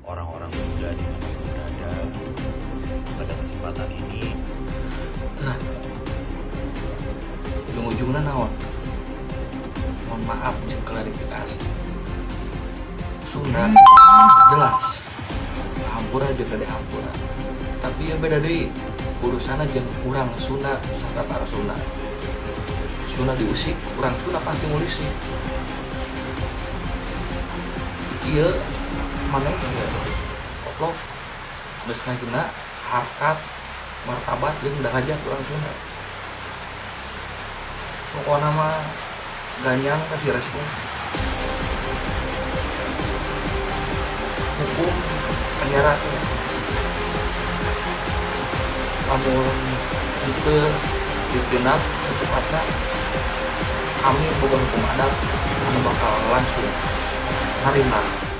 orang-orang muda dimanapun berada. Pada kesempatan ini Nah, ujung-ujungnya naon? Mohon maaf jeung klarifikasi Sunda jelas hampura juga deh hampura, tapi ya beda dari urusannya jeung urang Sunda satatar Sunda. Sunda diusik, urang Sunda pasti ngulisi. Iya, mana ya goblok, geus ngahina harkat martabat jeung derajat urang Sunda. Pokoknya mah ganyang kasih respon hukum penjara ya. Lamun itu ditindak secepatnya, kami boga hukum adat anu bakal langsung narima.